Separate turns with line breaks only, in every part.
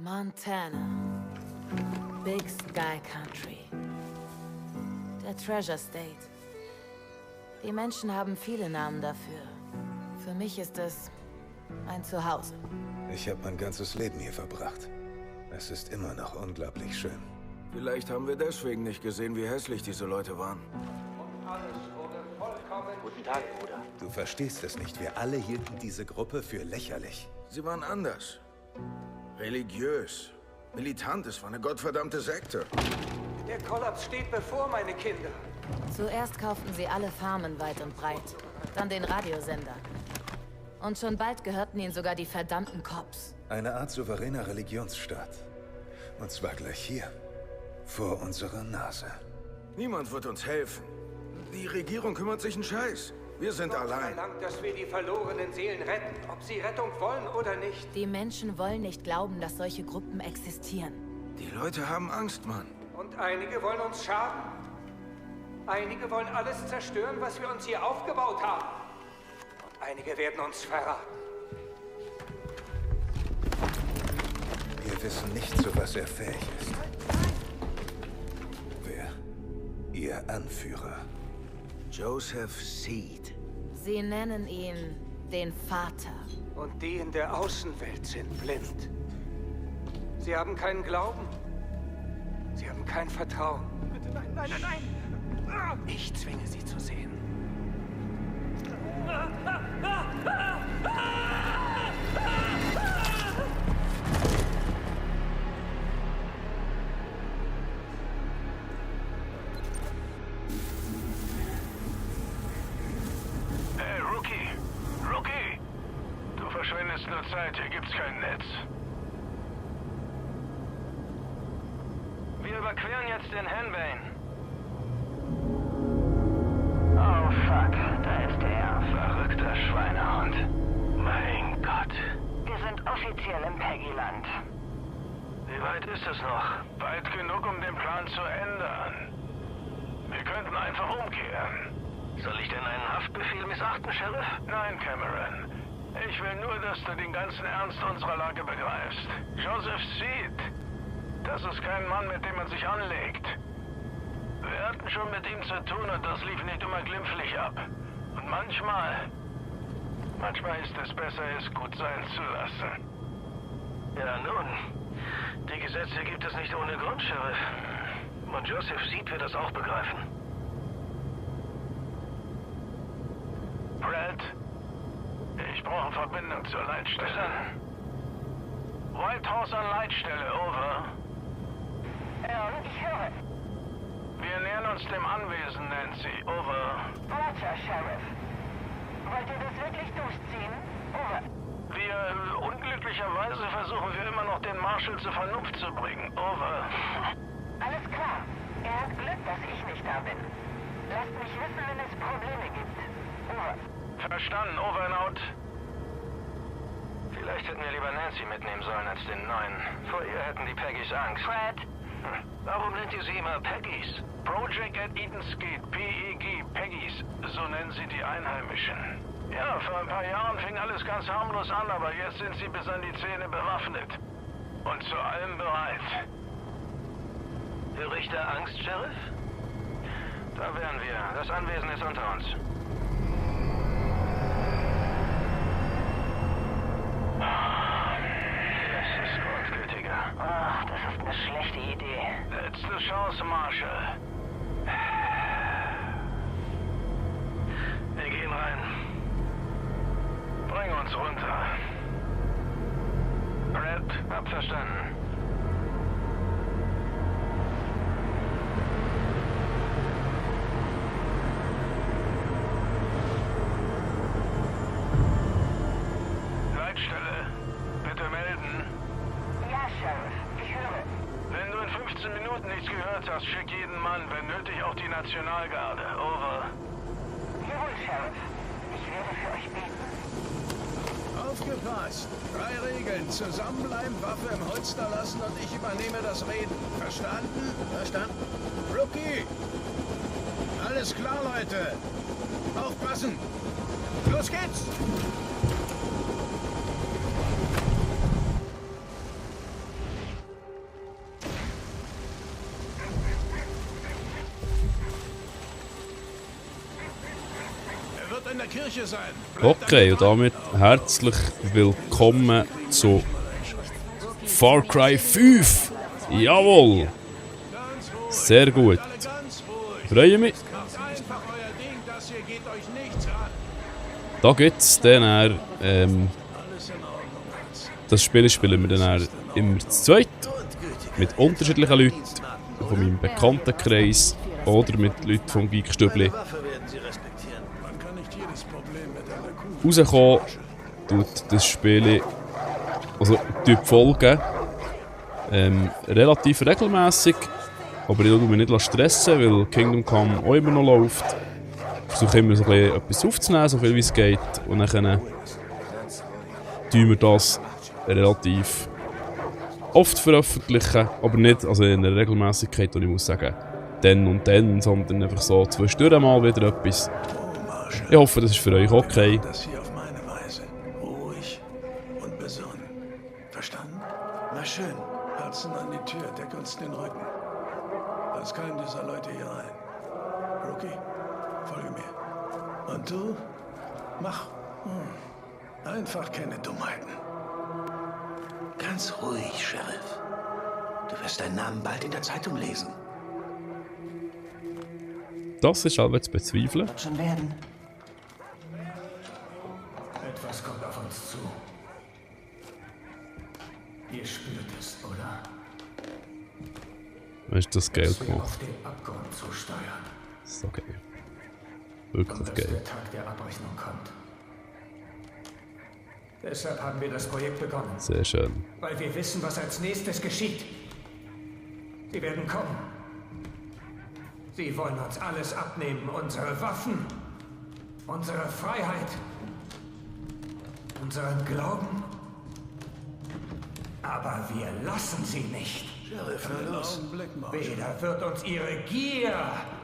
Montana. Big Sky Country. Der Treasure State. Die Menschen haben viele Namen dafür. Für mich ist es ein Zuhause.
Ich habe mein ganzes Leben hier verbracht. Es ist immer noch unglaublich schön.
Vielleicht haben wir deswegen nicht gesehen, wie hässlich diese Leute waren.
Guten Tag, Bruder.
Du verstehst es nicht. Wir alle hielten diese Gruppe für lächerlich.
Sie waren anders. Religiös. Militant. Es war eine gottverdammte Sekte.
Der Kollaps steht bevor, meine Kinder.
Zuerst kauften sie alle Farmen weit und breit. Dann den Radiosender. Und schon bald gehörten ihnen sogar die verdammten Cops.
Eine Art souveräner Religionsstaat. Und zwar gleich hier. Vor unserer Nase.
Niemand wird uns helfen. Die Regierung kümmert sich einen Scheiß. Wir sind
Gott
allein.
verlangt, dass wir die verlorenen Seelen retten, ob sie Rettung wollen oder nicht.
Die Menschen wollen nicht glauben, dass solche Gruppen existieren.
Die Leute haben Angst, Mann.
Und einige wollen uns schaden. Einige wollen alles zerstören, was wir uns hier aufgebaut haben. Und einige werden uns verraten.
Wir wissen nicht, zu was er fähig ist. Wer? Ihr Anführer.
Joseph Seed.
Sie nennen ihn den Vater.
Und die in der Außenwelt sind blind. Sie haben keinen Glauben. Sie haben kein Vertrauen. Bitte, nein, nein, nein, nein! Ich zwinge sie zu sehen.
Hey, Rookie! Rookie! Du verschwendest nur Zeit, hier gibt's kein Netz. Wir überqueren jetzt den Henbane. Oh fuck, da ist er. Verrückter Schweinehund. Mein Gott.
Wir sind offiziell im Peggyland.
Wie weit ist es noch? Weit genug, um den Plan zu ändern. Wir könnten einfach umkehren.
Soll ich denn einen Haftbefehl missachten, Sheriff?
Nein, Cameron. Ich will nur, dass du den ganzen Ernst unserer Lage begreifst. Joseph Seed. Das ist kein Mann, mit dem man sich anlegt. Wir hatten schon mit ihm zu tun und das lief nicht immer glimpflich ab. Und manchmal ist es besser, es gut sein zu lassen.
Ja, nun. Die Gesetze gibt es nicht ohne Grund, Sheriff. Und Joseph Seed wird das auch begreifen.
Brad, ich brauche Verbindung zur Leitstelle.
Verstanden.
White Horse an Leitstelle, over.
Ja, ich höre.
Wir nähern uns dem Anwesen, Nancy, over.
Roger, Sheriff. Wollt ihr das wirklich durchziehen? Over.
Unglücklicherweise versuchen wir immer noch, den Marshal zur Vernunft zu bringen, over.
Alles klar. Er hat Glück, dass ich nicht da bin. Lasst mich wissen, wenn es Probleme gibt. Over.
Verstanden, over and out.
Vielleicht hätten wir lieber Nancy mitnehmen sollen als den Neuen. Vor ihr hätten die Peggys Angst.
Fred.
Warum nennt ihr sie immer Peggys?
Project at Eden's Gate, PEG, Peggys, so nennen sie die Einheimischen. Ja, vor ein paar Jahren fing alles ganz harmlos an, aber jetzt sind sie bis an die Zähne bewaffnet. Und zu allem bereit.
Höre ich da Angst, Sheriff? Da wären wir. Das Anwesen ist unter uns.
Das ist grundgültiger.
Ach, das ist eine schlechte Idee.
Letzte Chance, Marshal.
Wir gehen rein.
Bring uns runter.
Brad, hab verstanden.
Leitstelle, bitte melden.
Ja, Sheriff. Ich höre.
Wenn du in 15 Minuten nichts gehört hast, schick jeden Mann, wenn nötig auch die Nationalgarde. Over.
Jawohl, Sheriff. Ich werde für euch beten.
Aufgepasst! 3 Regeln. Zusammenbleiben, Waffe im Holster lassen und ich übernehme das Reden. Verstanden? Verstanden. Rookie! Alles klar, Leute! Aufpassen! Los geht's! wird in der Kirche sein.
Okay, und damit herzlich willkommen zu Far Cry 5. Jawohl! Sehr gut. Freue mich. Da gibt es dann das Spiel spielen wir dann immer zu zweit. Mit unterschiedlichen Leuten von meinem Bekanntenkreis oder mit Leuten vom Geekstübli. Rauskommen tut das Spiel, also die Folgen relativ regelmäßig, aber ich lasse mich nicht stressen, weil Kingdom Come auch immer noch läuft. Ich versuche immer so ein bisschen etwas aufzunehmen, so viel wie es geht, und dann tun wir das relativ oft veröffentlichen, aber nicht also in einer Regelmäßigkeit, und ich muss sagen, dann und dann, sondern einfach so zwischendurch mal wieder etwas. Ich hoffe, das ist für euch okay.
Das hier auf meine Weise. Ruhig und besonnen. Verstanden? Na schön. Herzen an die Tür, deck uns den Rücken. Lass keinen dieser Leute hier rein. Rookie, folge mir. Und du? Mach einfach keine Dummheiten.
Ganz ruhig, Sheriff. Du wirst deinen Namen bald in der Zeitung lesen.
Das ist aber zu bezweifeln.
Wird schon werden.
Etwas kommt auf uns zu. Ihr spürt es, oder?
Hast du das Geld
Wir
gemacht?
auf den Abgrund zusteuern.
Das ist okay. Wirklich
Und dass
geil.
der Tag der Abrechnung kommt. Deshalb haben wir das Projekt begonnen.
Sehr schön.
Weil wir wissen, was als nächstes geschieht. Sie werden kommen. Sie wollen uns alles abnehmen. Unsere Waffen. Unsere Freiheit. Unseren Glauben. Aber wir lassen sie nicht.
Sheriff, hör los.
Weder wird uns ihre Gier,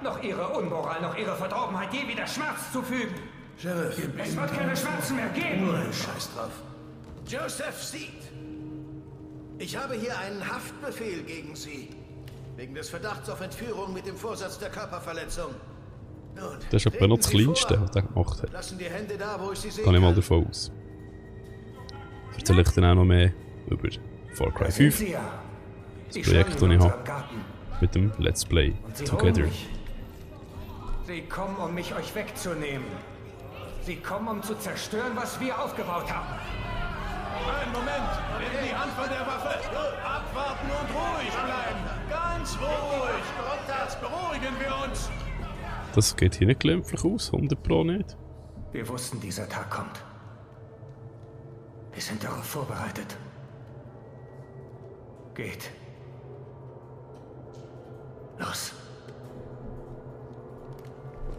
noch ihre Unmoral, noch ihre Verdorbenheit je wieder Schmerz zufügen.
Sheriff,
Es wird keine Schmerzen mehr geben.
Scheiß drauf. Joseph Seed. Ich habe hier einen Haftbefehl gegen Sie. Wegen des Verdachts auf Entführung mit dem Vorsatz der Körperverletzung. Nun,
Das ist etwa noch das Kleinste, was er gemacht hat.
lassen die Hände da, wo ich sie sehe.
Gehe ich mal davon aus. Erzähle ich dann auch noch mehr über Far Cry 5. Das Projekt, das ich habe. Mit dem Let's Play Together.
Sie kommen, um mich euch wegzunehmen. Sie kommen, um zu zerstören, was wir aufgebaut haben.
Einen Moment! Nimm die Hand von der Waffe! Abwarten und ruhig bleiben! Ganz ruhig! Jetzt beruhigen wir uns!
Das geht hier nicht glimpflich aus, 100% nicht.
Wir wussten, dieser Tag kommt. Wir sind darauf vorbereitet. Geht. Los.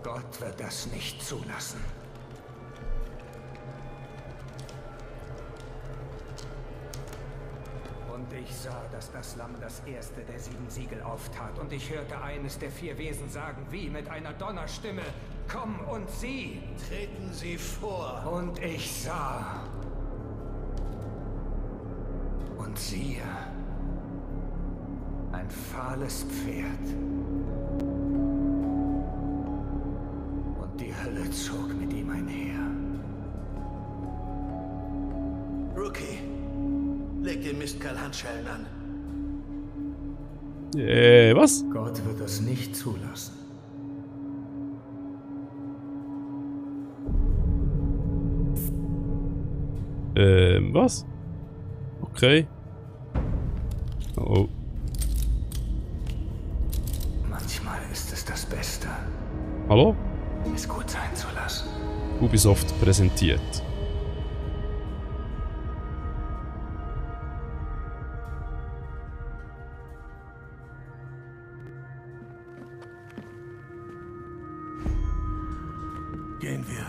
Gott wird das nicht zulassen. Und ich sah, dass das Lamm das erste der 7 Siegel auftat. Und ich hörte eines der 4 Wesen sagen, wie mit einer Donnerstimme, komm und sieh.
Treten Sie vor.
Und ich sah. Und siehe. Ein fahles Pferd. Und die Hölle zog mit ihm einher.
Rookie, leg dem Mistkerl Handschellen an.
Was?
Gott wird es nicht zulassen.
Was? Okay. Oh.
Manchmal ist es das Beste,
Hallo?
es gut sein zu lassen.
Ubisoft präsentiert.
Gehen wir.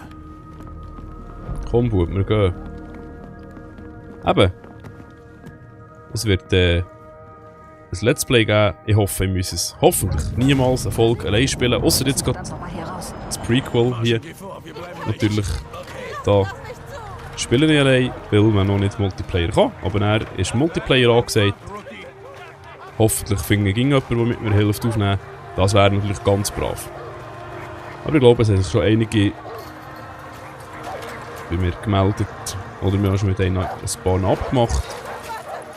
Komm, Bub, wir gehen. Eben. Es wird ein Let's Play geben. Ich hoffe, ich muss es hoffentlich niemals Erfolg allein spielen. Außer jetzt gerade das Prequel hier. Natürlich. Da spielen wir allein, weil man noch nicht Multiplayer kann. Aber dann ist Multiplayer angesagt. Hoffentlich finde ich jemand, der mit mir hilft aufnehmen. Das wäre natürlich ganz brav. Aber ich glaube, es sind schon einige bei mir gemeldet. Oder wir haben schon mit einem ein paar abgemacht,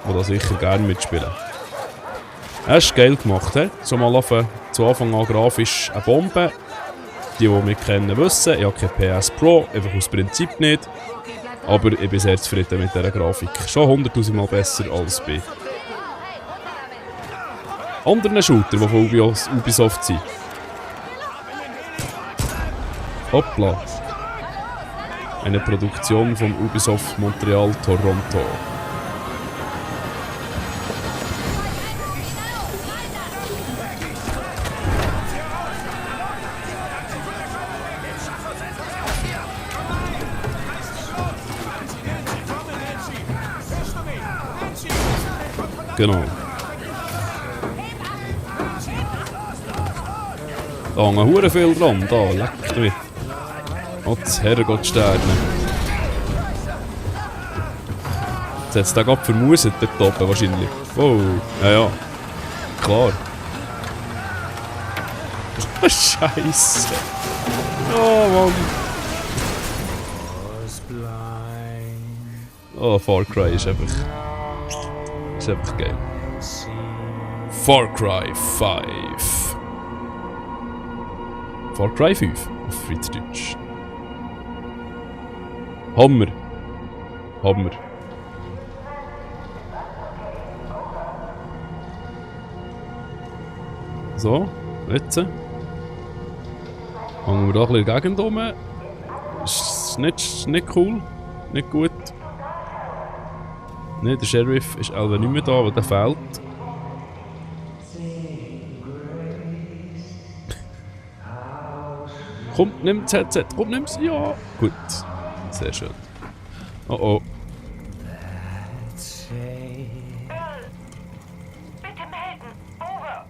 die da sicher gerne mitspielen. Er ist geil gemacht, he? So mal zu Anfang an grafisch eine Bombe. Die mich kennen, wissen, ich habe kein PS Pro, einfach aus Prinzip nicht. Aber ich bin sehr zufrieden mit dieser Grafik. Schon 100'000 Mal besser als bei anderen Shooter, die von Ubisoft sind. Hoppla. Eine Produktion von Ubisoft Montreal Toronto. Genau. Da hängen hure viel dran, da, leckt mich. Oh, das Herrgottsterne. Jetzt hat es den gerade vermuset, dort oben wahrscheinlich. Oh, ja. Klar. Scheiße. Oh, Mann. Oh, Far Cry ist einfach... ist einfach geil. Far Cry 5. Far Cry 5 auf Schweizerdeutsch. Hammer. Hammer. So, jetzt. Hängen wir da ein bisschen in der Gegend rum. Ist nicht cool. Nicht gut. Ne, der Sheriff ist auch nicht mehr da, aber der fehlt. Komm, nimm das Headset. Komm, nimm's. Ja. Gut. Sehr schön. Oh oh.
Bitte melden. Over.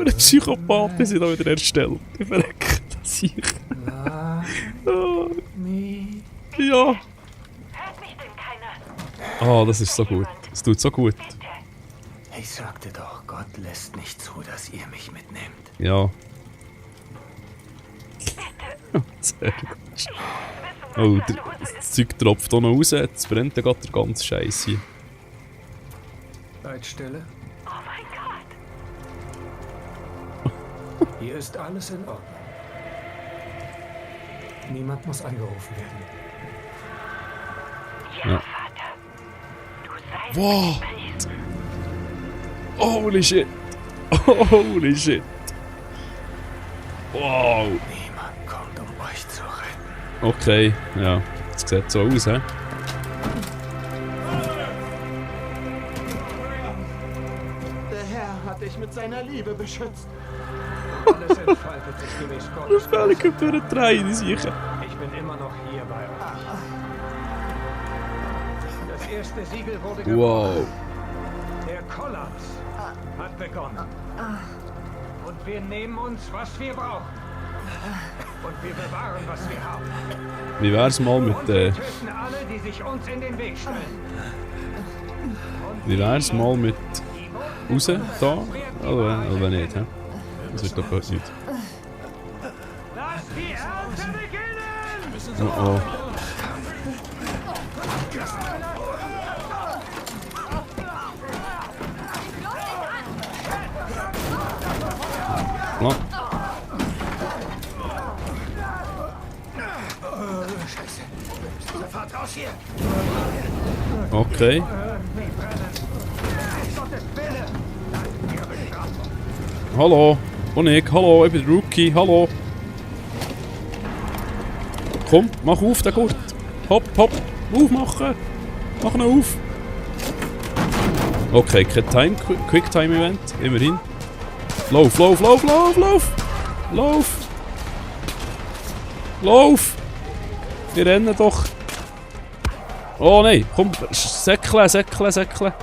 Eine Psychopathen sind da wieder erstellt. Ich verrecke das hier. Oh. Ja.
Hört mich denn keiner?
Ah, das ist so gut. Es tut so gut.
Ich sagte doch, Gott lässt nicht zu, dass ihr mich mitnehmt.
Ja. Sehr gut. Oh, das Zeug tropft auch noch raus. Jetzt brennt ja gerade der ganze Scheiß hier.
Seid stille.
Oh mein Gott.
Hier ist alles in Ordnung. Niemand muss angerufen werden.
Ja,
Ja.
Vater. Du
Wow.
seist
Holy shit. Holy shit. Wow.
Niemand kommt, um euch zu retten.
Okay, ja. Das sieht so aus, hä?
Der Herr hat dich mit seiner Liebe beschützt.
Alles entfaltet sich gemäß
Das
Gottes
Fälle kommt durch die Reihe, die sicher.
Ich bin immer noch hier bei euch. Das erste Siegel wurde gebrochen.
Wow.
Der Kollaps hat begonnen. Und wir nehmen uns, was wir brauchen. Und wir bewahren, was wir haben.
Wie wär's mal mit
Und wir töten alle, die sich uns in den Weg stellen.
wie wär's mal mit raus da? Oder nicht, hä? Das wird doch bald nicht.
Lass die Ernte beginnen!
Oh oh. Ja.
Sofort raus hier!
Okay. Hallo. Und ich. Hallo, ich bin Rookie. Hallo. Komm, mach auf, der Gurt. Hopp, hopp. Aufmachen. Mach ihn auf. Okay, kein Quicktime-Event. Immerhin. Lauf, lauf, lauf, lauf, lauf. Lauf. Lauf. Wir rennen doch. Oh nein, komm, säckle, säckle, säckle.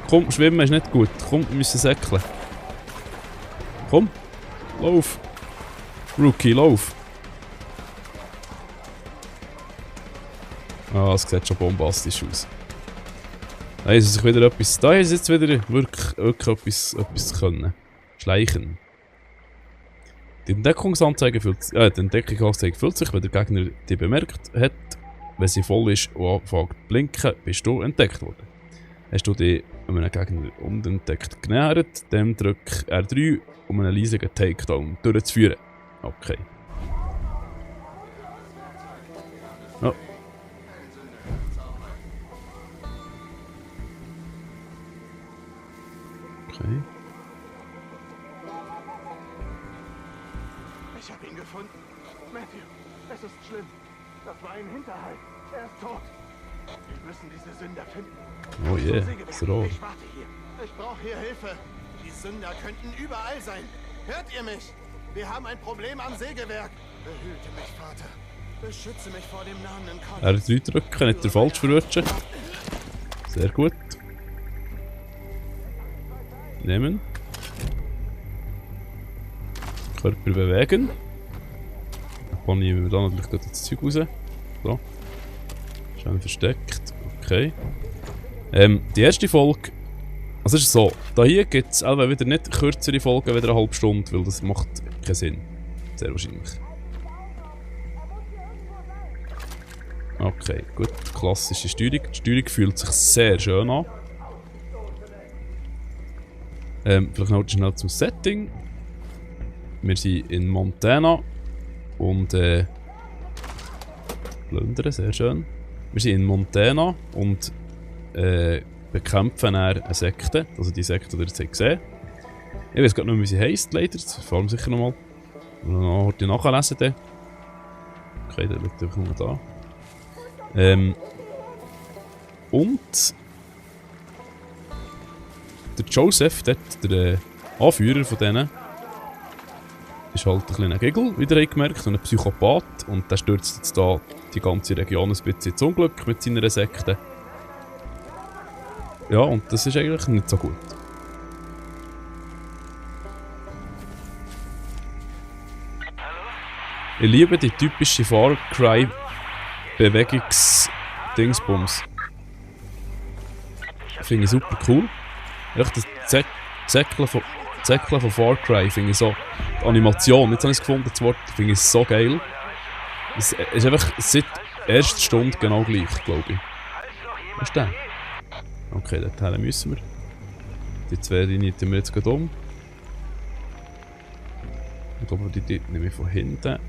Komm, schwimmen ist nicht gut. Komm, wir müssen säckeln. Komm, lauf. Rookie, lauf. Ah, es sieht schon bombastisch aus. Da ist es wieder etwas. Da ist jetzt wieder wirklich etwas zu können. Schleichen. Die Entdeckungsanzeige füllt sich, wenn der Gegner dich bemerkt hat. Wenn sie voll ist und anfängt zu blinken, bist du entdeckt worden. Hast du dich einem Gegner unentdeckt genähert, dann drück R3, um einen leisigen Takedown durchzuführen. Okay. Oh. Okay.
Ich habe ihn gefunden. Matthew, es ist schlimm. Das war ein Hinterhalt. Er ist tot. Wir müssen diese Sünder finden.
Oh yeah, ist rot.
Ich warte hier. Ich brauche hier Hilfe. Die Sünder könnten überall sein. Hört ihr mich? Wir haben ein Problem am Sägewerk. Behüte mich, Vater. Beschütze mich vor dem nahenden Kampf.
R3 drücken, nicht der falsch verrutschen. Sehr gut. Nehmen. Körper bewegen. Dann nehmen wir da natürlich gerade das Zeug raus. So. Schön versteckt. Okay. Die erste Folge. Also es ist so, da hier gibt es auch wieder nicht kürzere Folgen, wieder eine halbe Stunde, weil das macht keinen Sinn. Sehr wahrscheinlich. Okay, gut. Klassische Steuerung. Die Steuerung fühlt sich sehr schön an. Vielleicht noch schnell zum Setting. Wir sind in Montana und plündern, sehr schön. Wir sind in Montana und bekämpfen eine Sekte, also die Sekte, die ihr jetzt gesehen habt. Ich weiß gerade nicht mehr, wie sie heisst, leider. Das fahren wir sicher nochmal. Noch heute nachlesen dann. Okay, der liegt einfach nur da. Und der Joseph, der Anführer von denen, ist halt ein kleiner Gegel, wie ihr gemerkt, und ein Psychopath. Und der stürzt jetzt da die ganze Region ein bisschen ins Unglück mit seiner Sekte. Ja, und das ist eigentlich nicht so gut. Ich liebe die typische Far Cry Bewegungs-Dingsbums. Finde ich super cool. Echt das Zäckeln von Far Cry finde ich so. Die Animation, jetzt habe ich es gefunden, das Wort, finde ich so geil. Es ist einfach seit der ersten Stunde genau gleich, glaube ich. Was ist der? Okay, dorthin müssen wir. Die zwei nieten wir jetzt gerade um. Ich glaube, die nehme ich von hinten.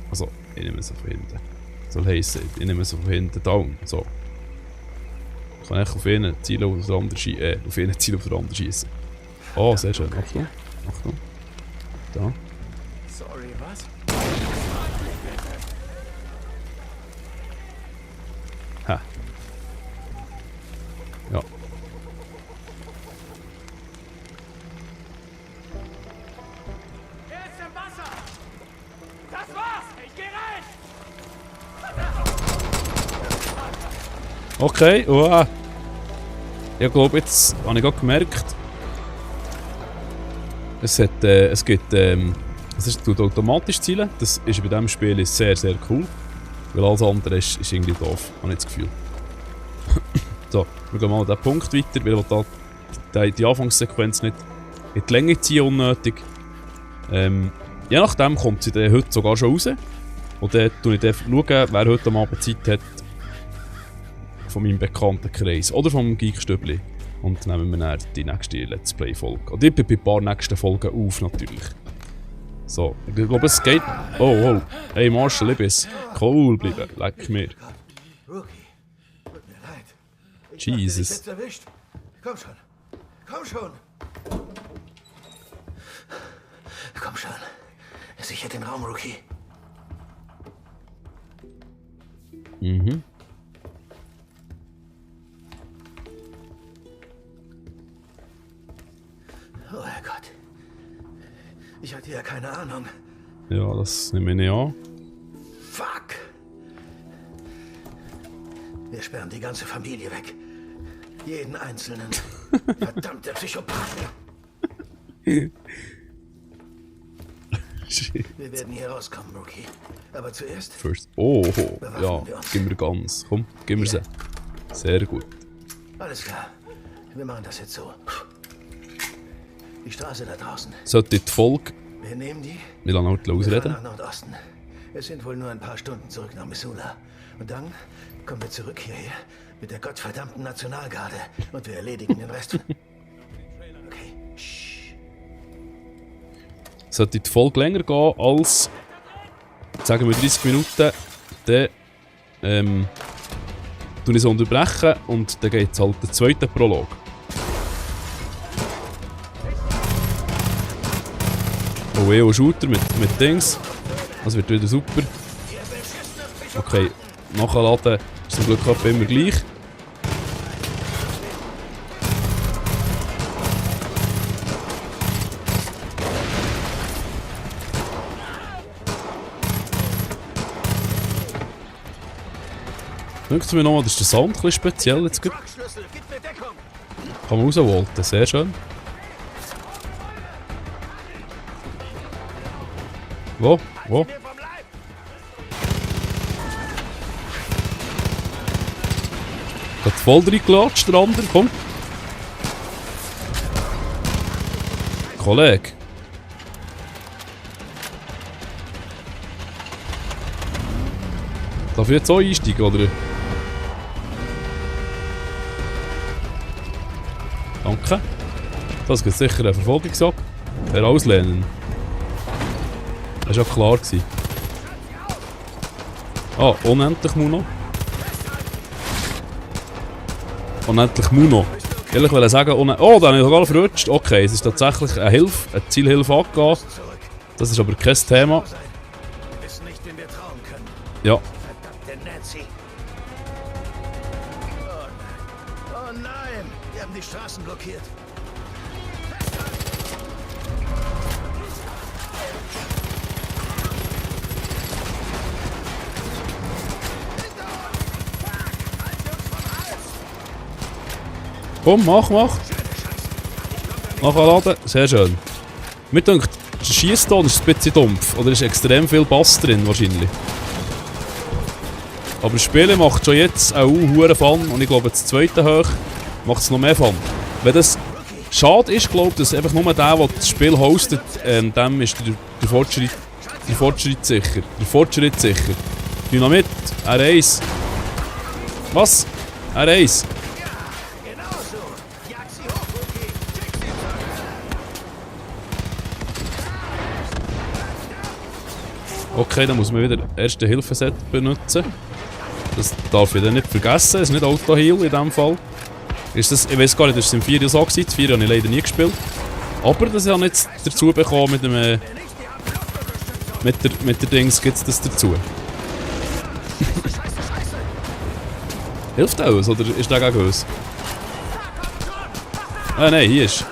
Also, ich nehme sie von hinten. Soll heissen, ich nehme sie von hinten down. So. Ich kann echt auf einen Ziel auf den anderen schießen. Oh, sehr schön. Achtung. Achtung. Da.
Sorry, was?
Ha. Ja.
Er ist im Wasser! Das war's! Ich geh rein!
Okay, wow. Ich glaube, jetzt habe ich gerade gemerkt, es tut automatisch zielen. Das ist bei diesem Spiel sehr, sehr cool. Weil alles andere ist irgendwie doof, habe ich das Gefühl. So, wir gehen mal an diesen Punkt weiter, weil ich die Anfangssequenz nicht in die Länge ziehen, unnötig. Je nachdem kommt sie dann heute sogar schon raus. Und dann schaue ich wer heute am Abend Zeit hat von meinem bekannten Kreis oder vom Geekstübli. Und nehmen wir dann die nächste Let's Play-Folge. Und ich bin bei ein paar nächsten Folgen auf, natürlich. So, ich glaube es geht... Oh, oh. Hey Marshall, ich bin's. Cool bleiben, leck mir.
Rookie, tut mir leid. Ich
Jesus.
dachte, ich hätt's erwischt. Komm schon. Komm schon. Komm schon. Sicher den Raum, Rookie.
Mhm.
Oh Herrgott. Ich hatte ja keine Ahnung.
Ja, das nehme ich nicht an.
Fuck. Wir sperren die ganze Familie weg. Jeden einzelnen. Verdammte Psychopathen.
Shit.
Wir werden hier rauskommen, Rookie. Aber zuerst...
First. Oh, ja, gib mir ganz. Komm, gib mir sie. Sehr gut.
Alles klar. Wir machen das jetzt so. Die Straße da draußen.
Sollte die Folge
Wir nehmen die.
Wie lange wird ausreden?
Nach Nordosten. Es sind wohl nur ein paar Stunden zurück nach Missoula. Und dann kommen wir zurück hierher mit der gottverdammten Nationalgarde und wir erledigen den Rest. Okay. Shh.
Sollte die Folge länger gehen als, sagen wir 30 Minuten, dann tue ich es unterbrechen und dann geht es halt der zweite Prolog. Oh, Shooter mit Dings. Das wird wieder super. Okay, nachladen ist zum Glück auch immer gleich. Denkt mir noch, dass der Sound ein bisschen speziell jetzt gibt. Kann man rausvolten, sehr schön. Wo? Wo? Hat voll reingelatscht, der andere, komm. Kollege. Darf ich jetzt auch einsteigen, oder? Danke. Das gibt sicher eine Verfolgungsjagd. Herauslehnen. Das war ja klar. Ah, unendlich Muno. Unendlich Muno. Ehrlich will ich sagen, oh, da habe ich sogar verrutscht. Okay, es ist tatsächlich eine Hilfe, eine Zielhilfe angegeben. Das ist aber kein Thema. Ja.
Oh nein, wir haben die Straßen blockiert.
Komm, mach! Nachladen, sehr schön. Mir denkt, der Schiesston ist ein bisschen dumpf. Oder ist extrem viel Bass drin, wahrscheinlich. Aber das Spiel macht schon jetzt auch hure Fun. Und ich glaube, das zweite Hoch macht es noch mehr Fun. Wenn das schade ist, glaube ich, dass einfach nur der das Spiel hostet, dem ist der Fortschritt sicher. Dynamit, R1. Was? R1. Okay, dann muss man wieder Erste-Hilfe-Set benutzen. Das darf ich dann nicht vergessen, es ist nicht Auto-Heal in diesem Fall. Ist das, ich weiß gar nicht, das war im 4 so gewesen, das 4 habe ich leider nie gespielt. Aber das habe ich jetzt dazu bekommen mit dem... mit der Dings gibt es das dazu. Hilft der uns, oder ist der gegen uns? Ah nein, hier ist...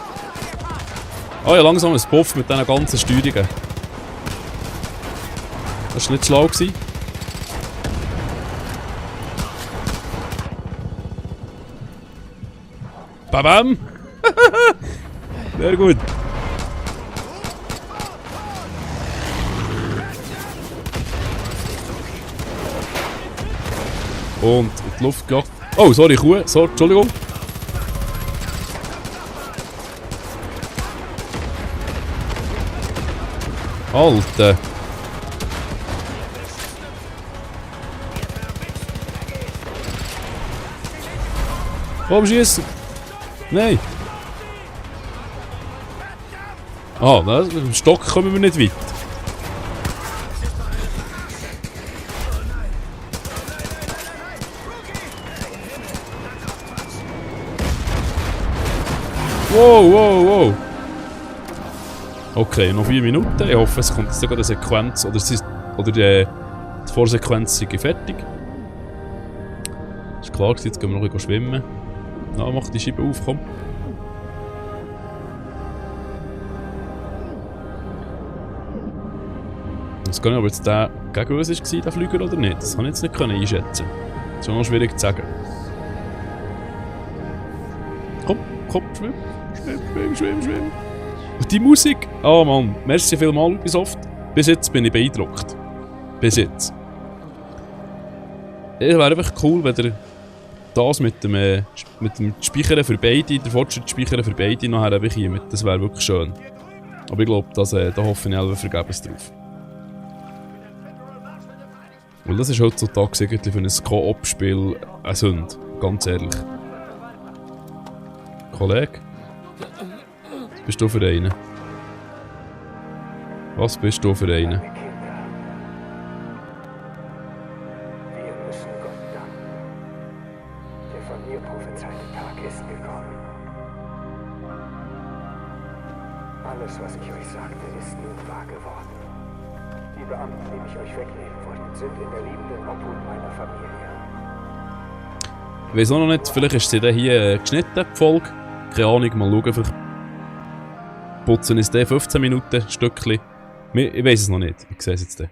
Ah ja, langsam ein Puff mit diesen ganzen Steuerungen. Das war nicht schlau. Babam! Sehr gut. Und in die Luft gejagt. Oh, sorry, Kuh. So, Entschuldigung. Alter. Komm, schießen! Nein! Ah, mit dem Stock kommen wir nicht weit. Wow! Okay, noch 4 Minuten. Ich hoffe, es kommt jetzt sogar eine Sequenz oder die Vorsequenz ist fertig. Ist klar, jetzt gehen wir noch ein bisschen schwimmen. Na, mach die Scheibe auf, komm. Ich weiß gar nicht, ob jetzt der gegen uns war, der Flüger, oder nicht. Das kann ich jetzt nicht einschätzen. Das ist noch schwierig zu sagen. Komm, schwimm. Und die Musik! Oh Mann, merci vielmals, Ubisoft. Bis jetzt bin ich beeindruckt. Bis jetzt. Es wäre einfach cool, wenn ihr das mit dem Speichern für beide, der Fortschrittsspeichern für beide nachher bekommt. Das wäre wirklich schön. Aber ich glaube, da hoffe ich selber vergebens drauf. Weil das ist heutzutage irgendwie für ein Koop-Spiel eine Sünde. Ganz ehrlich. Kollege? Was bist du für einen? Was bist du für einen?
Wir müssen Gott danken. Der von mir prophezeite Tag ist gekommen. Alles, was ich euch sagte, ist nun wahr geworden. Die Beamten, die mich euch wegnehmen wollten, sind in der liebenden Obhut meiner Familie.
Ich weiß auch noch nicht, vielleicht ist sie dann hier geschnitten, die Folge. Keine Ahnung, mal schauen. Vielleicht putzen ist der 15 Minuten Stückchen. Ich weiß es noch nicht. Ich sehe es jetzt dann.